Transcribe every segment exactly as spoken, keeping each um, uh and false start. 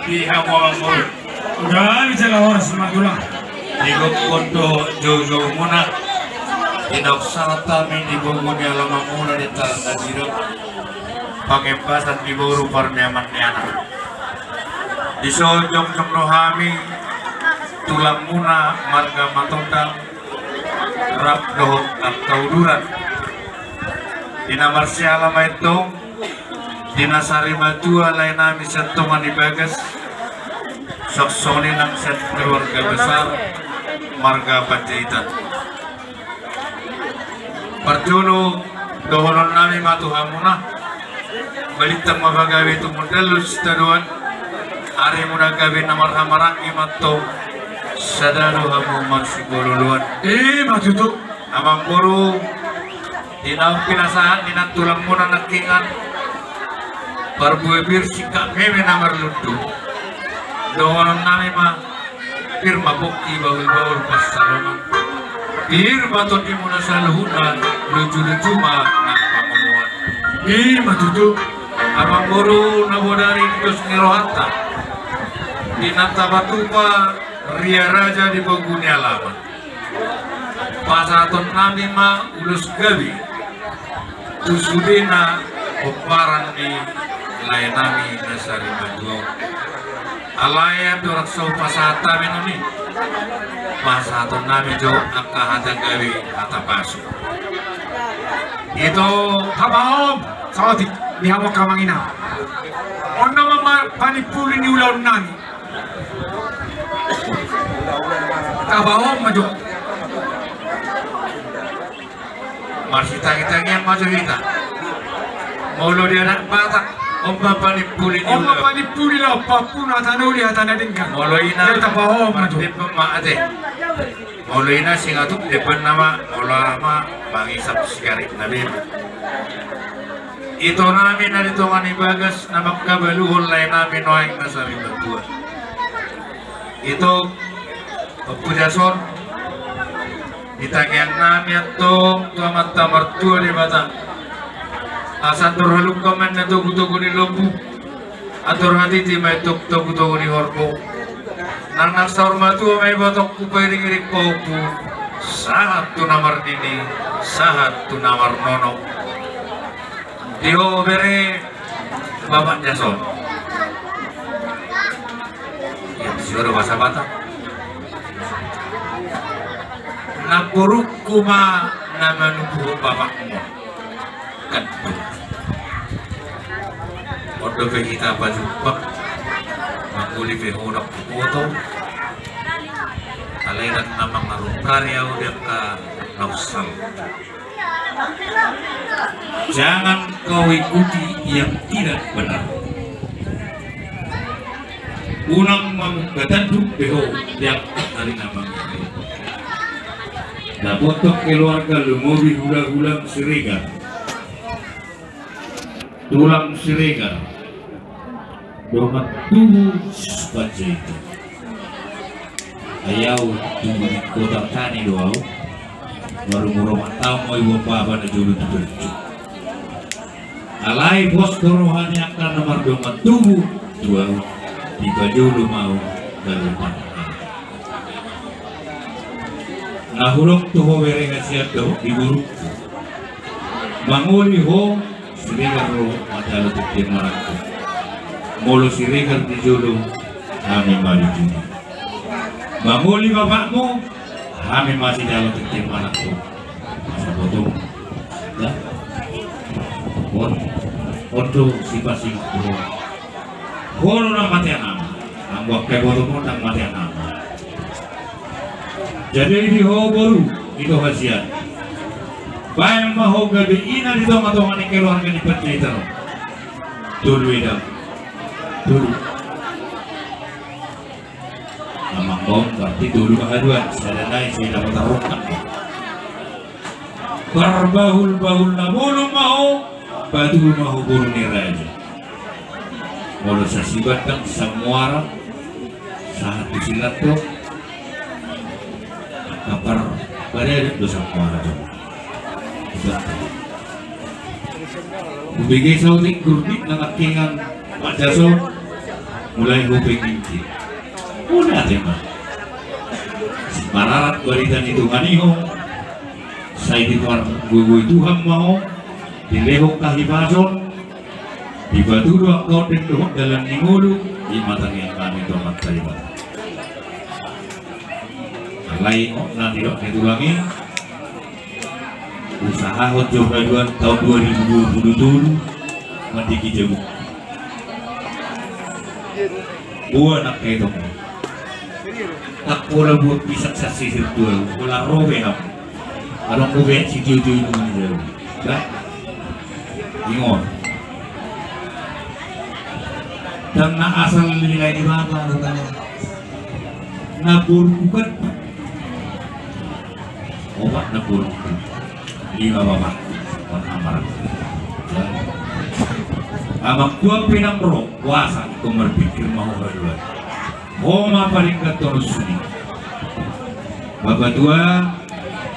Di hamu amangboru. Udah, bicara horas, Matulang. Di gokhon do joujou muna. Di naung sahat hami di bogu ni alaman muna di Tarna Sirap. Pangembasan di boru, parniaman ni anak. Di son jongjong do hami tulang muna marga Matondang rap dohot angka uduran. Di na marsiala ma i tong, di na sari matua lae nami sian tonga ni bagas, songon i nang sian keluarga besar marga Panjaitan. Parjolo dohonon nami ma tu hamuna, balintang ma pagabe tumundalhon sitadoan, arimuna gabe na marhahamaranggi ma tong, sada do hamu marsigololoan. I ma tutu. Amangboru, di naung pinasahat ni nantulang muna nangkingan, parbue pir singkat meme na marlundu. Dohonon nami ma, pir ma pongki bahulbahul pansalongan. Pir ma tondimuna saluhutna, lujuluju ma nang pangomoan. I ma tutu. Amangboru, na bodari di dos ni rohanta, di na tapatupa ria raja di bogu ni alaman, pasahaton nami ma ulos gabe tu sudena pomparan ni lae nami na sari matua on. Alai andorang so pasahat hami on i, pasahaton nami jo angka hata gabe, hata pasu. Ito habaom saotik di hamu angka amang inang. On nama ma panimpuli ni ulaon nami. Tabaon ma jo. Marsitangitangian ma jo hita. Molo di anak Batak, on ma panimpuli ni ulaon. On ma panimpuli laho pampuna, hata na uli, hata na denggan. Molo ina, tabaon ma jo. Molo ina singatuk depan nama, molo aha ma mangisap sigaret na be. Ito nami na di tonga ni bagas na mangkabaluhon lae nami nuaeng na sari matua. Ito, Ompu Jason, di tangiang nami antong tu Amanta Martua Debata, asa andor halumpang ma i na togutogu ni lombu, andor hatiti ma i tong togutogu ni horbo. Nang na saur matua ma i batokku pairingiring pahompu, sahat tu na marnini, sahat tu na marnono. Di ho bere Bapak Jason. Ia, sio do bahasa Batak. Namborungku ma na manubuhon bapakmu. Kan. On dope hita pajumpang. Mangoli pe ho ndang huboto. Alai ndang na mangarungkari ahu di angka na unsal. Jangan kau ikuti yang tidak benar. Unang mamungka tanduk be ho di angka ari na mangihut. Dapothon keluarga lumobi hulahulang Siregar. Tulang Siregar. Dongan tubu Panjaitan. Ai ahu tubu di kota tani do ahu. Marumur opat taon ma iboan bapa na jolo tu Tojo. Alai pos do roha ni angka na mardongan tubu tu ahu. Dipajolo ma ahu gabe pangaranto. Na hudok tu ho bere hasian dohot di borungku. Mangoli ho Siregar ro manjalo tintin marangkup. Molo Siregar di jolo, hami ma di jolo. Mangoli bapakmu, hami ma sijalo tintin marangkup. Asa boto. On, on do sipasingot ho. Ho do na mate anakmu. Anggo angka ibotomu ndang mate anakmu. Jadi di ho boru, ito hasian. Baen ma ho gabe ina di tongatonga ni keluarga ni Panjaitan on. Tolu ida. Tolu. Amang baon berarti tolu ma haduan. Sada nai, sada ma tarungkap. Parbahulbahul na bolon ma ho. Patudu ma ho boru ni raja. Molo sasibandang samuara sahat tu silanto. Angka par padadat do samuara do. Hubege saotik gurnik na nangkingan Pak Jason. Mulai huping inti. Mauliate ma. Mararat barita ni Tuhan i ho. Sai dipargogoi Tuhan ma ho. Dilehon hahipason. Dipatudu angka ondeng dohot dalan ni ngolu. Di mata ni angka ni Tuhan tarima. Alai na nidok ni tulang i. Usahahon jo haduan taon dua ribu dua puluh tolu mandiki jabu. Boha nangkin tong. Tak pola buat pisang sasisir dua, pola robe ham. Adong robe si tuju ini jabu. Bah. Ingot. Dan na asal nilai di bapa rupanya. Na buruk bukan. Opat na buruk. Lima bapak. Opat amar. Amang tua pinang ro kuasa ikon marpikir mau haduan. Ho ma paling gatorus ni. Bapa tua,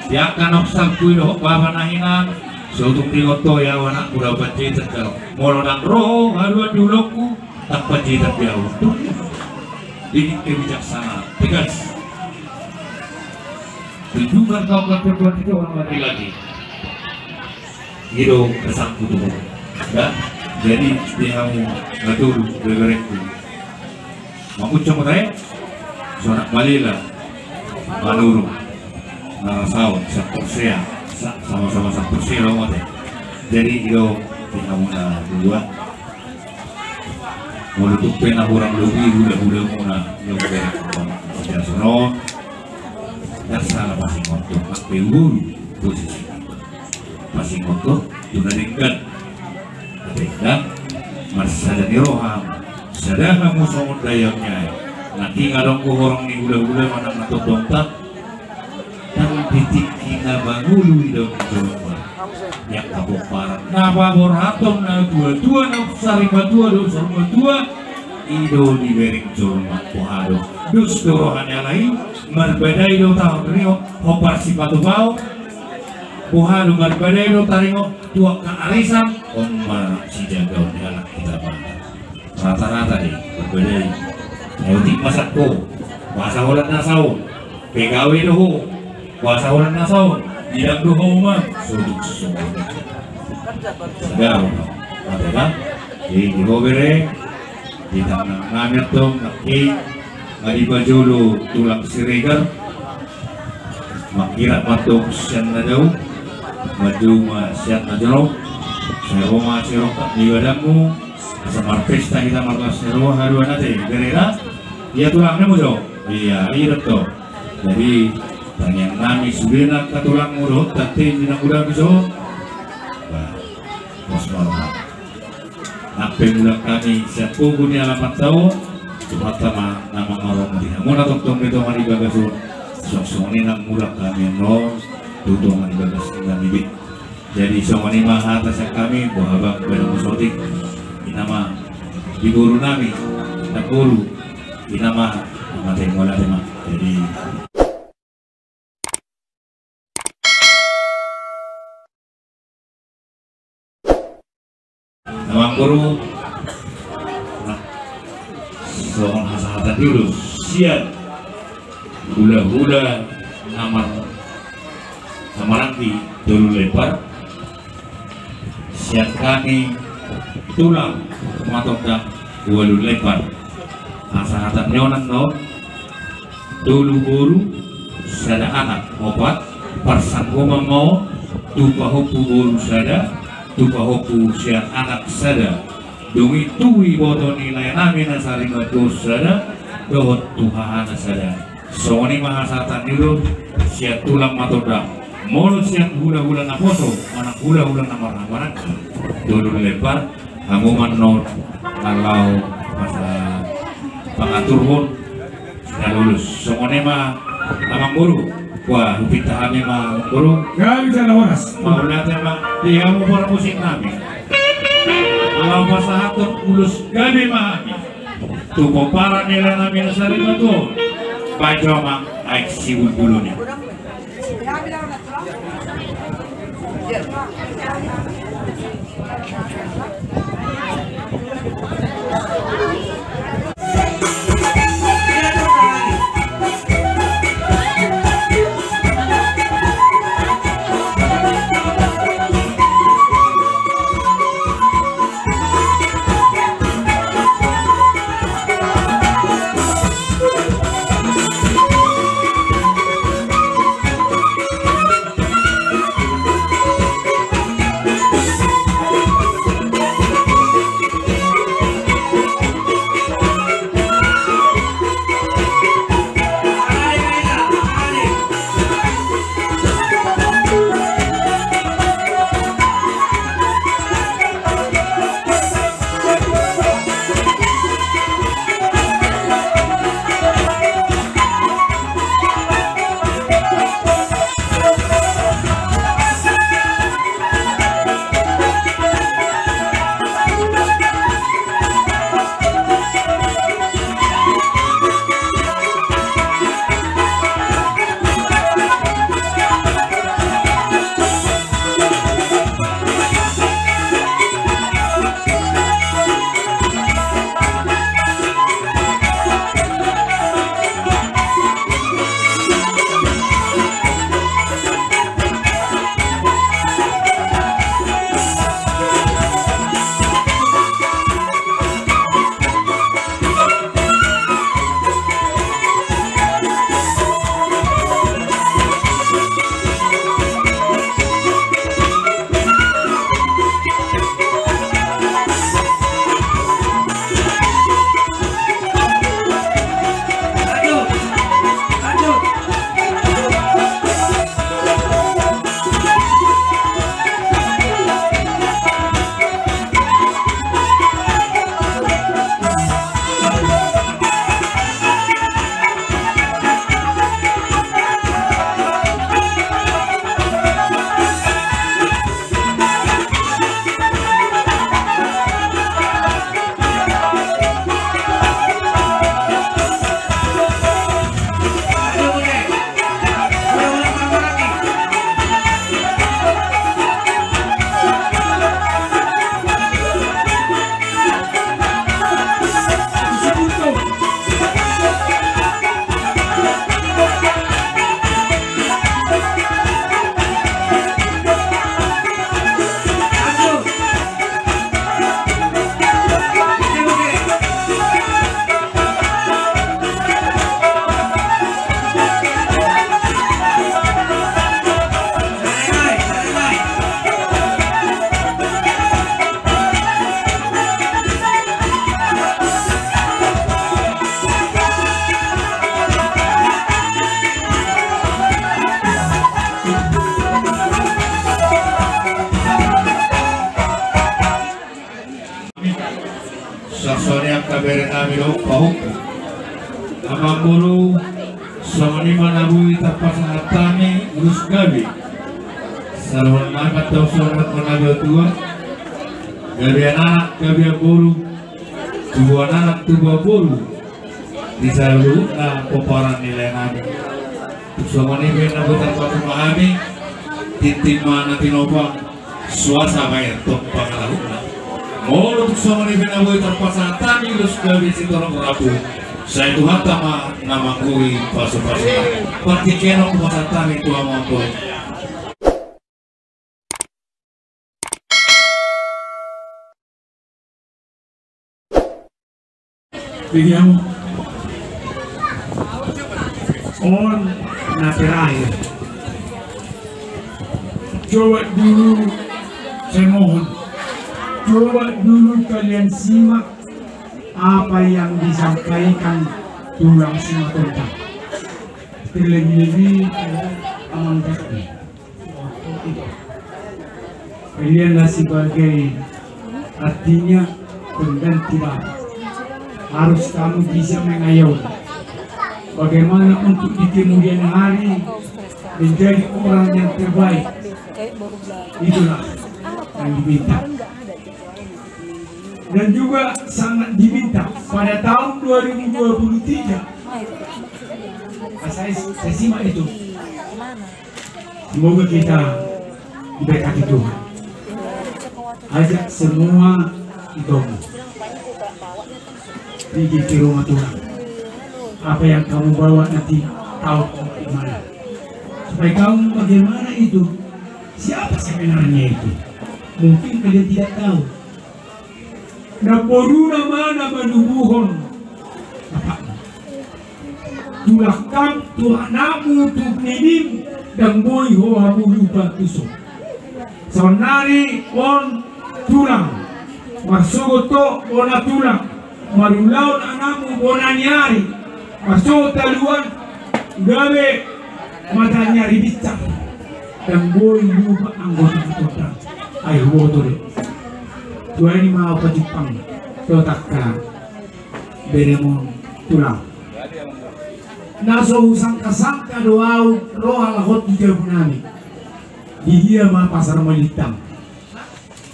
siakan oksal kui dohot bapa na hinan. Sotung di oto ya anak udah pacet. Molo dan ro haduan di ulokku. Tanpa jeda jauh. Didik kebijaksanaan. Tegas. Tunjukkan kau akan perbuatan itu orang laki-laki. Ido kesangku tuh. Ya. Jadi dia mau ngatur beberekku. Makucok tae. Sonak malila. Manurung. Nah, saun, saporsea. Sa-, sama-sama saporsea lo mate. Jadi ido dia mau na dua. Molo tung pe na hurang lobi hulahula muna, lobi. Sian sonon. Ndang sala pasingot tu, angke ulu posisi. Pasingot tu na denggan. Denggan. Marsada ni roha. Sada hamu songon dayang nyai. Nanti ngadong hurang ni hulahula manang na tondong tak. Nang di tingki na mangolu i daon jolma. Yang kapomparan na paborhaton na tua-tua na sarimatua do sarimatua. I do dibereng jolma pohado. Dos do roha ni alai. Marbadai do taringot. Hompar sipatu pao. Pohado marbadai do taringot. Tuak ka arisan. Oma sijagaon ni anak kita mana. Rata-rata i berbeda i. Naotik masakko. Bahasa holan na saon. Pegawe do ho. Bahasa holan na saon. Bidang do ho umang. Soduk sesungguhnya. Sedang. Ada kan? Jadi di ho bere. Di tangan nami tong. Naki. Nga dipajolo tulang Siregar. Mangkirap ma tong sian na dao. Manjou ma sian na jonok. Sai ro ma sirongkap ni badanmu. Asa marpesta hita marlas ni roha haduan ate. Bere da. Ia tulang ni mu jo. Ia, ia do tong. Jadi tangiang nami sudena angka tulangmu dohot tante ni na muda mu jo. Bah. Pos ma roha. Nang pe mulak hami sian pogu ni alaman ta on, Tuhanta ma na mangaromoti hamuna tongtong di tonga ni bagas on. Songon i nang mulak hami annon tu tonga ni bagas nami be. Jadi songon i ma hata sian hami, boha bang badan musotik. Ina ma di boru nami, na boru, ina ma, mate mauliate ma. Jadi Amang boru, na songon hasahatan ni ulok sian hulahula na mar-, na maranggi tolu lepar, sian hami tulang matondang ualu lepar. Hasahatan ni on annon, tolu boru, sada anak, opat, parsanggoman ma on, tu pahompu boru sada, tu pahompu sian anak sada. Dung i tu iboto ni lae nami na sarimatua sada, dohot tu hahana sada. Songon i ma hasahatan ni ulok, sian tulang matondang. Molo sian hulahula naposo, manang hulahula na marhahamaranggi, tolu lepar, hamu ma annon na laho masa pangaturhon. Sudah lulus. Songon i ma amang boru. Wah, hupinta hami ma amang boru. Gabe jala horas. Mauliate ma di hamu parmusik nami. Laho pasahathon ulos gabe ma hami tu pomparan ni lae nami na sarimatua on. Baen jo amang aek sibulbulon i. Hami do pauk. Amang boru, songon i ma na boi tarpasahat hami ulos gabe. Saluhutna ma tau songon ma na boi tua. Gabe anak, gabe boru. Tubuan anak, tubuan boru. Di saluhutna pomparan ni lae nami. Tung songon i pe na boi tarpasahat hami, tintin ma na tinopa, suasa ma i antong pangarahutna. Molo tung songon i pe na boi tarpasahat hami ulos gabe sitorop rambu, sai Tuhanta ma na manggohi pasupasuna. Partingkian on hupasahat hami tu amang boru. Jadi, on na terakhir. Coba dulu, saya mohon, coba dulu kalian simak apa yang disampaikan tulang Simatonda. Terlebih-lebih, eh, Amang Daki. Kalianlah sebagai, artinya, pengganti bapak. Harus kamu bisa mengayomi bagaimana untuk di kemudian hari menjadi orang yang terbaik. Itulah yang diminta. Dan juga sangat diminta pada tahun dua ribu dua puluh tiga. Saya, saya simak itu. Semoga kita diberkati Tuhan. Ajak semua itomu pergi ke rumah Tuhan. Apa yang kamu bawa nanti tahu di mana. Supaya kamu bagaimana itu, siapa sebenarnya itu. Mungkin kalian tidak tahu. Namboruna ma na manubuhon bapakmu. Tulang, tu anakmu, tu ninimu, ndang boi ho hamu lupa tuson. Saonnari on tulang, marsogot ho bona tulang, marulaon anakmu bona ni ari, marsogot haluaon gabe mata ni ari binsar. Ndang boi lupa anggota anggota. Ai huboto do. Tuani ma au patimpang. Dohot angka beremon tulang. Na so husangka-sangka do au ro halak on di jabu nami. Di dia ma pasar Malintang.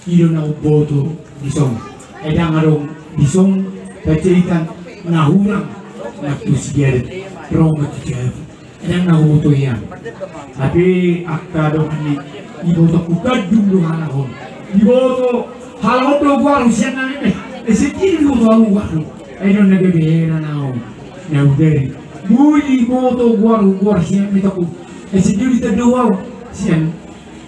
I do na umboto dison. Ai ndang adong dison pancaitan na hurang. Na tu sigaret ro ma tu jabu. Ndang na huboto ian. Tapi angka dongan ni, diboto ku kandung do halak on. Diboto halak on do goarhu sian nami. Eh, ese diboto au goarhu. Ai do na gabe heran au. Na hudari. Boi diboto goarhu goar sian mitoku. Ese ditanda au sian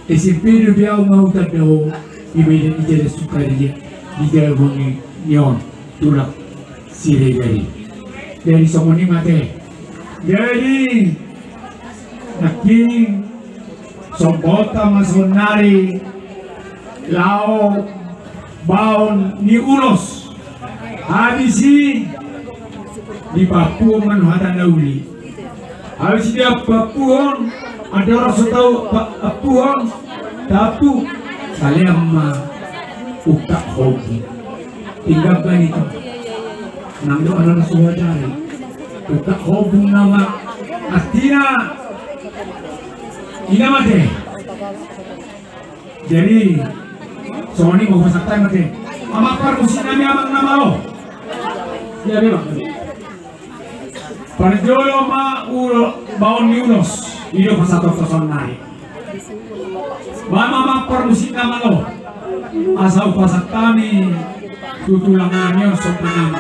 S M P do be au ma hutanda ho. Di Medan i Jalan Sukaria. Di jabu ni on. Tulang Siregar i. Jadi songon i ma ate. Jadi nangkin sombotta ma saonnari laho baon ni ulos. Habis i dipampuhon ma hata na uli. Habis i dipampuhon, andorang so tau pa-, pampuhon, tapu, salean ma ungkap hobi. Tinggal bani tu. Nang do anak suhajari. Ungkap hobi nama artina. Ina ma ate. Jadi songon i ma hupasahat ma ate. Amang parmusik nami, amang na malo. Ia memang. Parjolo ma ulo-, baon ni ulos. I do pasahaton saonnari. Ba amang parmusik na malo. Asa hupasahat hami tu tulang nami on sombonami.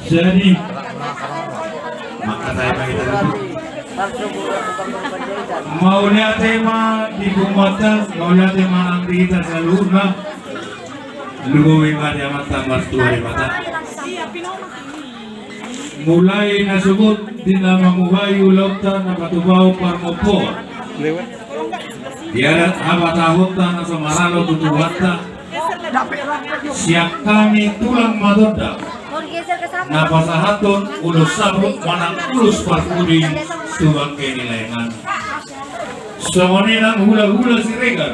Jadi, maka saya bagi tadi. Mauliate ma di punguanta, mauliate ma nang di hita saluhutna. Lumobi ma di Amanta Martua Debata. Mulai na sogot di na mamuhai ulaonta na patupahon parmompoan, di adat habatahonta na so maralo tu Tuhanta, sian hami tulang Matondang na pasahathon ulos saput manang ulos parpudi tu bangke ni laenami. Songon i nang hulahula Siregar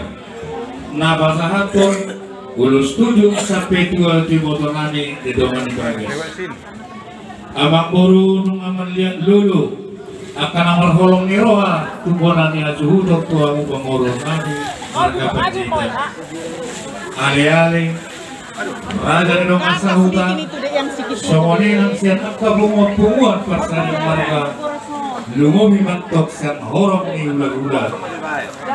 na pasahathon ulos tujung sampe tua tu ibotonami di dongan ni Bagas. Amangboru, nunga mangaliat lolo angka na marholong ni roha tu bona ni hasuhuton tu hamu pamoruonnami marga Panjaitan. Aleale, raja ni dongan sahuta, songon i nang sian angka punguanpunguan parsarian marga, lumobi ma antong sian horong ni hulahula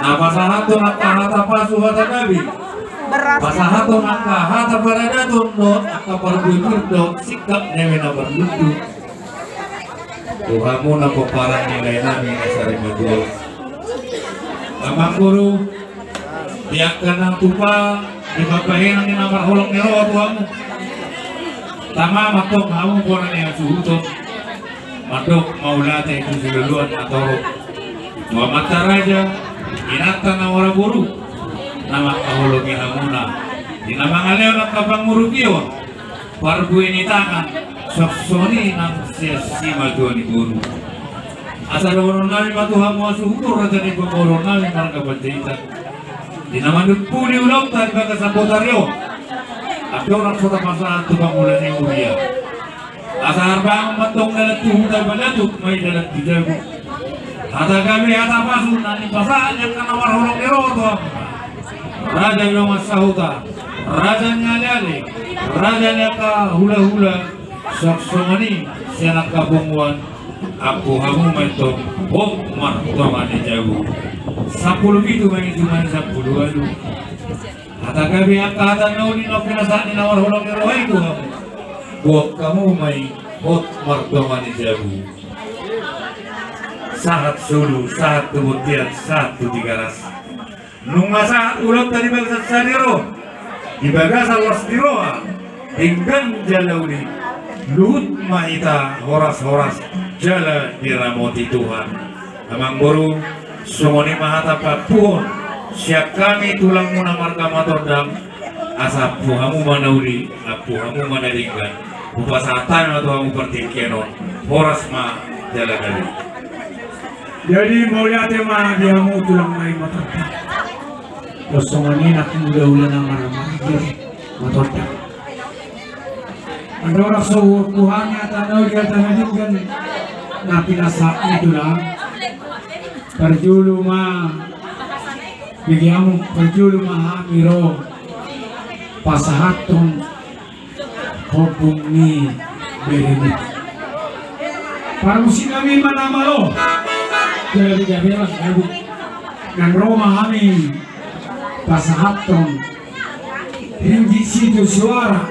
na pasahathon angka hata pasu hata gabe, pasahathon angka hata paradaton dohot angka parbue pir dohot singkat ni eme na marlundu tu hamu na pomparan ni laenami na sarimatua on. Amangboru, di angka na tupa di pambahenan ni na marholong ni roha tu hamu, tama ma antong hamu bona ni hasuhuton mandok mauliate tu siloloan na torop tu amanta raja, inanta na maraboru, na mangkaholongi hamuna di na mangalehon angka pangurupion, parbue ni tangan, songon i nang sian simatua ni boru. Asa dohononnami ma tu hamu hasuhuton raja ni pamoruonnami marga Panjaitan, di na mandumpuli ulaonta di bagasan botari on, andorang so tapasahat tu pangula ni huria. Asa harbangon ma antong dalan tu huta, balatut ma i dalan tu jabu. Hata gabe hata pasu na nipasahat ni angka na marholong ni roha tu hamu, raja ni dongan sahuta, raja ni aleale, raja ni angka hulahula, songon i sian angka punguan. Ampu hamu ma antong hot martonga ni jabu. Sampulu pitu ma i, jumadi sampulu ualu. Hata gabe angka hata na uli na pinasahat ni na marholong ni roha i tu hamu, boan hamu ma i hot martonga ni jabu. Sahat solu, sahat tu bontean, sahat tu Tigaras. Nunga sahat ulaonta di bagasan sadari on, di bagasan las ni roha, denggan jala uli, luhut ma hita horas-horas jala diramoti Tuhan. Amangboru, songon i ma hata pampuhon sian hami tulangmuna marga Matondang, asa ampu hamu ma na uli, ampu hamu ma na denggan. Hupasahat hami ma tu hamu partingkian on, horas ma jala gabe. Jadi mauliate ma di hamu tulang nami Matondang. Songon i nang hulahula na marhamaranggi Matondang. Andorang so huhut hami hata na uli hata na denggan na pinasahat ni tulang, parjolo ma, bege hamu, parjolo ma hami ro pasahathon hombung ni bere nami. Parmusik nami ma na malo. Jadi gabe las gabu. Nang ro ma hami pasahathon ringgit sitio suara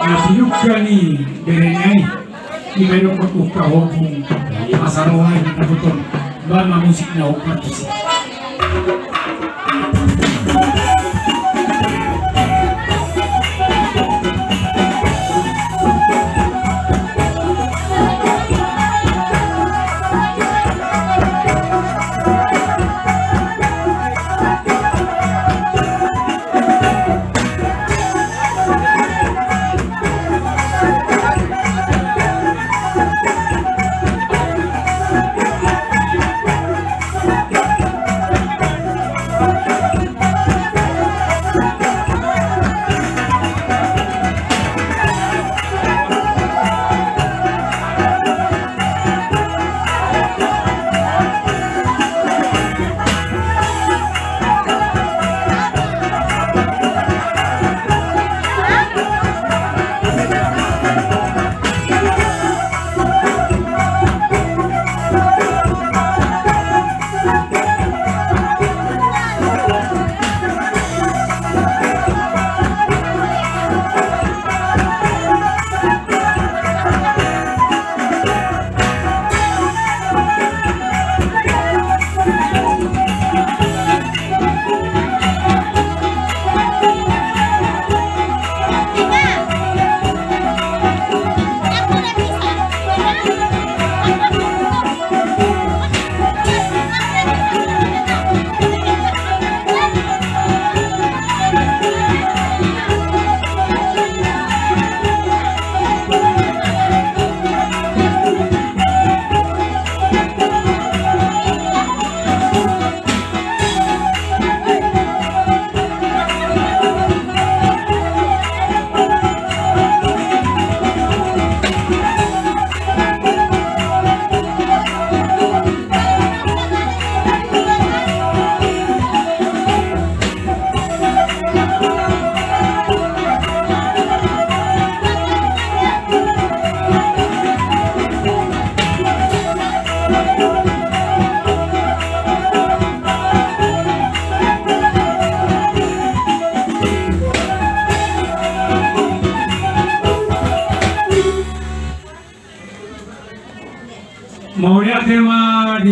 na pinungka ni bere nami. Ima i dohonon, ungka hombung asa ro hami mandapothon. Baen ma musik na hombar tusi.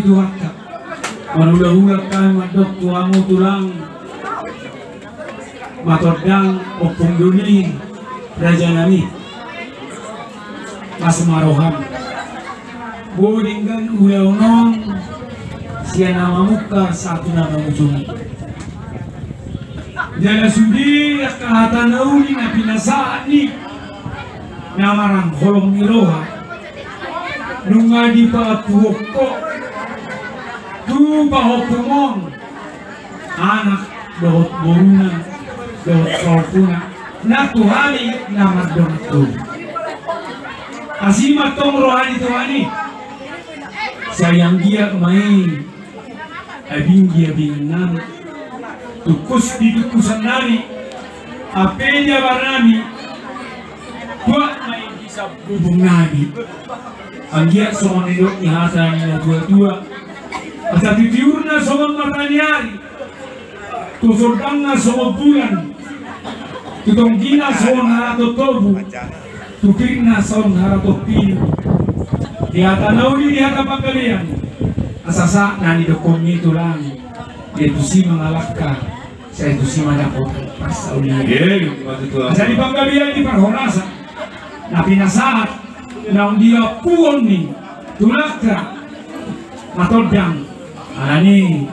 Tuhanta. Manghulahula hami mandok tu hamu tulang, Matondang, Ompung Doli, raja nami. Las ma roham. Boi denggan ulaon on, sian na mamungka sahat tu na mangujungi. Jala sude angka hata na uli na pinasahat ni na marangholong ni roha, nunga dipaampuhon ho tu pahompum on, anak dohot boruna dohot pahompuna, nang tu hami na mardongan toru. Asi ma antong roha ni Tuhan i. Sai anggiat ma i abing di abingan nami, tungkus di tungkusan nami, ampe di amar nami, buat ma i di sambubung nami. Anggiat songon nidok ni hata ni natuatua: Asa tu tiurna songon mata ni ari, tu sondangna songon bulan, tu tonggina songon haraton tobu, tu pirna songon haraton piu. Di hata na uli, di hata panggabean, asa sahat na nidokhonmi tulang, dia tusi mangalangka, sai tusi ma dapotan parsaulian. Asa di panggabean, di parhorasan na pinasahat naung diampuhon ni tulangta Matondang, alani i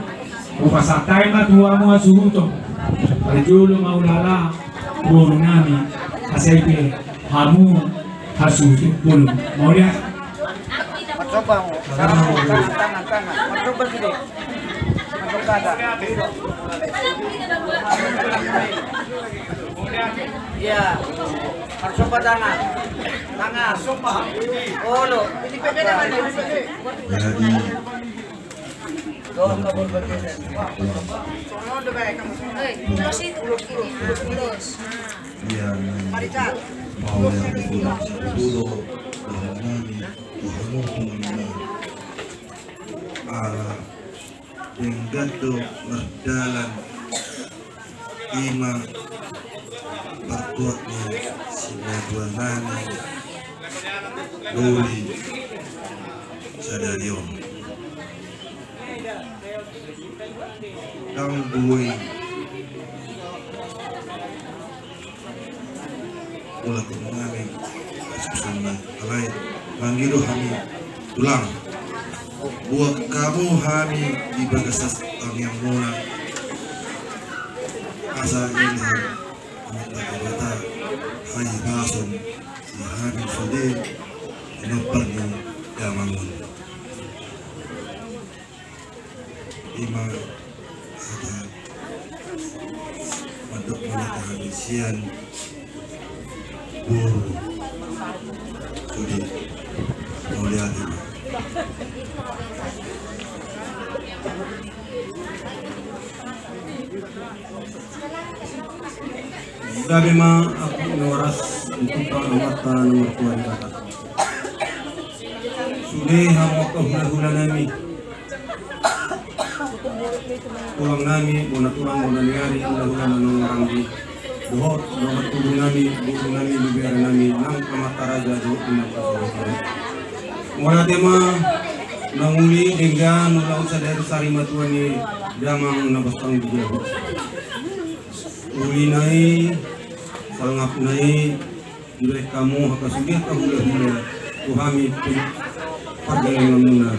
hupasahat hami ma tu hamu hasuhuton. Parjolo ma hulala boru nami, asa i pe hamu hasuhuton bolon. Mauliate. Marsoba hamu. Tangan, tangan, tangan. Marsoba sude. Marsoba tangan. Iya. Marsoba tangan. Tangan. Olo. Jadi, iya, mau yang kedua, kedua, kedua, ala denggan do mardalan. Ima partuat ni sinatua nami Doli sadari on. Ndang boi mulak tu nami pasupasu na alai mangido hami tulang, buat hamu hami di bagasan tangiangmuna, asa dilehon Amanta Debata hahipason di hami sude di nombar ni damang on. Ima hata mandok mauliate hami sian boru sude. Mauliate ma. Gabe ma ampun ni horas untuk Amanta na martua Debata. Sude hamu angka hulahula nami, tulang nami, bona tulang, bona ni ari, hulahula na naung maranggi, dohot dongan tubu nami, boru nami, ibebere nami nang amanta raja dohot inanta saudara. Mauliate ma, naung uli denggan ulaon sadari sarimatua ni damang na bastang di jabu. Ulina i, sangapna i, dibahen hamu angka sude angka hulahula tu hami pe pargellenganmuna.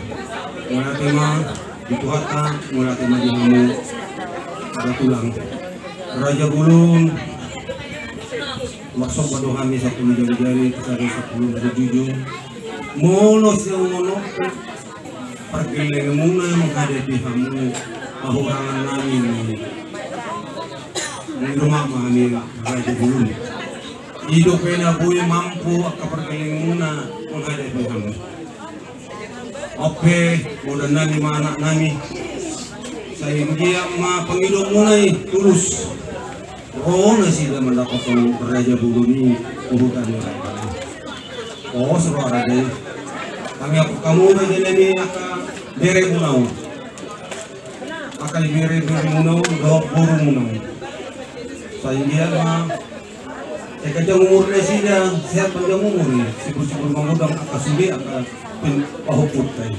Mauliate ma di Tuhanta, mauliate ma di hamu angka tulang. Raja Bolon, marsomba do hami sampulu jari-jari, sada sampulu jari jujung. Molo sian on pargellenganmuna menghadapi hamu pahurangan nami ni, ni rumah ma hami Raja Bolon. I dope na boi mampu angka pargellenganmuna menghadapi hamu. Ampe boru nami ma anak nami, sai anggiat ma pangidoanmuna i tulus. Ro nasida mandapothon Raja Bolon i tu huta ni Raja. Pos roha raja i. Tangiangkon hamu ma raja nami angka beremuna on, angka ibereberemuna on dohot borumuna on. Sai anggiat ma, eh, ganjang umur nasida, sehat panjang umur i, sibur-sibur mangudang angka sude angka pin-, pahomputta i.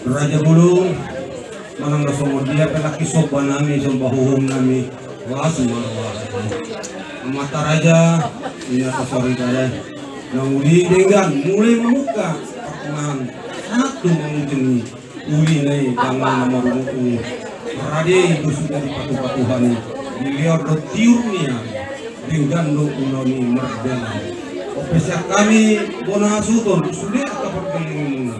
Raja bolon, manang na songon dia pe laki somba nami, somba hohom nami, las ma roha. Amanta raja, inanta soripada, na uli denggan mulai mamungka partongaan, sahat tu mangujungi uli na i, dangol na marumuk i. Rade do suda dipatupa-tupa ni, dilehon do tiur ni ari, denggan do ulaon i mardalan. Ope sian hami bona hasuhuton, sude angka pargellengan muna.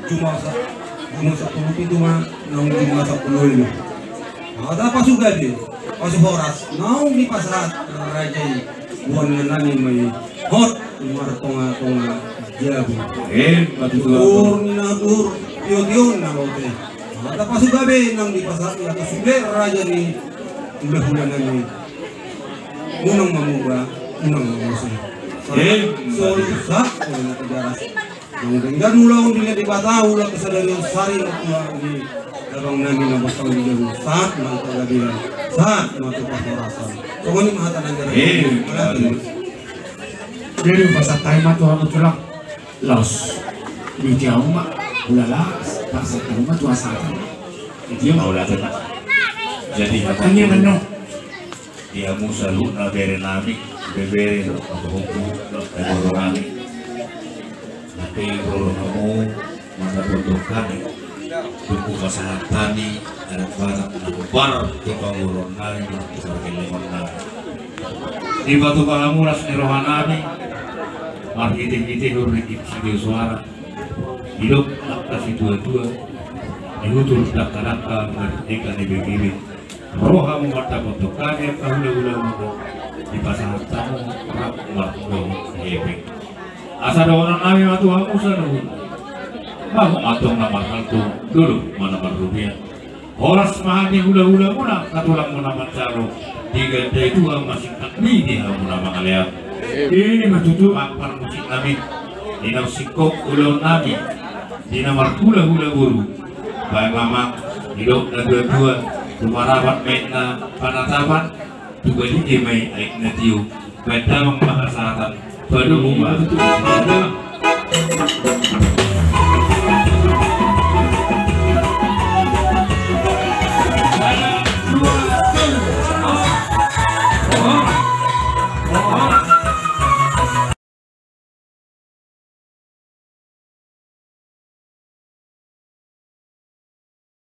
Jumasa, Jumasa sampulu pitu ma, naung Jumasa sampulu lima. Hata pasu gabe, pasu horas, naung dipasahat raja i, boan nami ma i, hot martonga-tonga jabu. Eh, ma tutu. Tutur ni na tutur, tio-tio ni na lote. Hata pasu gabe, naung dipasahat i, angka sude raja ni hula-hula nami. Unang mamuba, unang mamose. Eh, solusa, oleh na tigaras. Naung denggan ulaon, dilehon Debata ulaon sadari on, sari ma tua ni abang nami na bosang di jabu. Sahat ma tu panggabean, sahat ma tu parhorasan. Songon i ma hata nami. Eh, mauliate. Jadi pasahat hami ma tu hamu tulang. Laos. Di jabu ma. Ulala. Pasahat hami ma tu hasahatan. Di jabu ma ulala. Jadi hata nami. Di hamu saluhutna bere nami, bebere dohot pahompu dohot parboru nami. Na pe hupasahat hamu, manang hupasahat hami, tung hupasahat hami adat Batak na hombar tu parboruon nami, tu pargellengon nami. Dipatupa hamu las ni roha nami, marhite-hite ringgit sitio soara. Didok angka situa-tua, diutur dangka-dangka, mardeka na ibe-ibe. Ro hamu mandapothon hami angka hula-hula muna, dipasahat hamu rap mardohot hepeng. Asa dohonon nami ma tu hamu saluhutna. Mahut ma antong na marhalto, dolok ma na marrupia. Horas ma hami hula-hula muna, angka tulang muna manjalo, digandai Tuhan ma singkat ni di hamu na mangalean. Ima tutu. Amang parmusik nami, di na singkop ulaon nami, di na marhula-hula boru. Baen ma amang, didok na tua-tua, tu marapat ma aek na panatapan, tu balige ma i aek na tio, baen damang ma hasahatan, padomu ma.